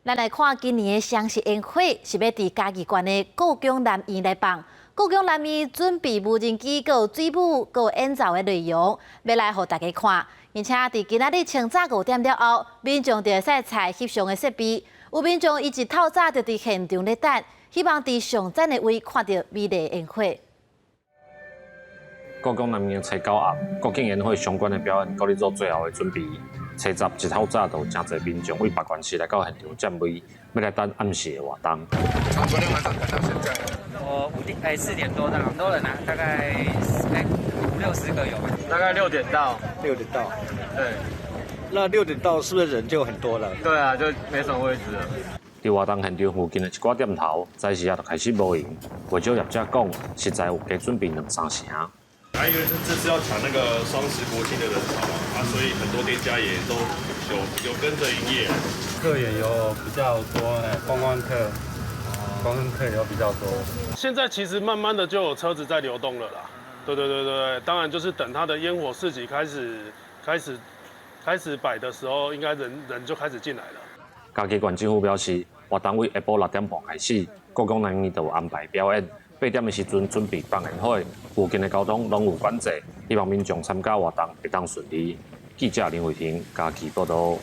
咱來看今年的雙十煙火是欲佇嘉義縣的故宮南院來放。故宮南院準備無人機、閣有水舞、閣有演奏的內容，欲來予大家看。而且佇今仔日清早5點了後，民眾就會使採翕相的設備。有民眾伊一透早就佇現場咧等，希望佇上讚的位看著美麗煙火。故宮南院初九暗，國慶煙火相關的表演，閣咧做最後的準備。初十一透早就有誠濟民眾對別縣市來到現場佔位，欲來等暗時的活動。從昨天晚上等到現在。我5點哎4點多到，很多人啊，大概五六十個有。大概六點到。六點到。對。那六點到是不是人就很多了？對啊，就沒什麼位置了。佇活動現場附近的一寡店頭，早時仔就開始無閒。袂少業者講，實在有加準備兩三成。啊，因為這次要搶那個雙十國慶的人潮嘛，啊，所以很多店家也都有跟着營業。客也有比較多，哎，觀光客，觀光客有比較多。現在其實慢慢的就有車子在流動了啦。對對對對，當然就是等它的煙火市集開始擺的時候，應該人就開始進來了。嘉義縣政府表示，活動對下晡6點半開始，故宮南院就有安排表演。8點的時陣準備放煙火，附近的交通攏有管制，希望民眾參加活動會當順利。記者林慧婷嘉義報道。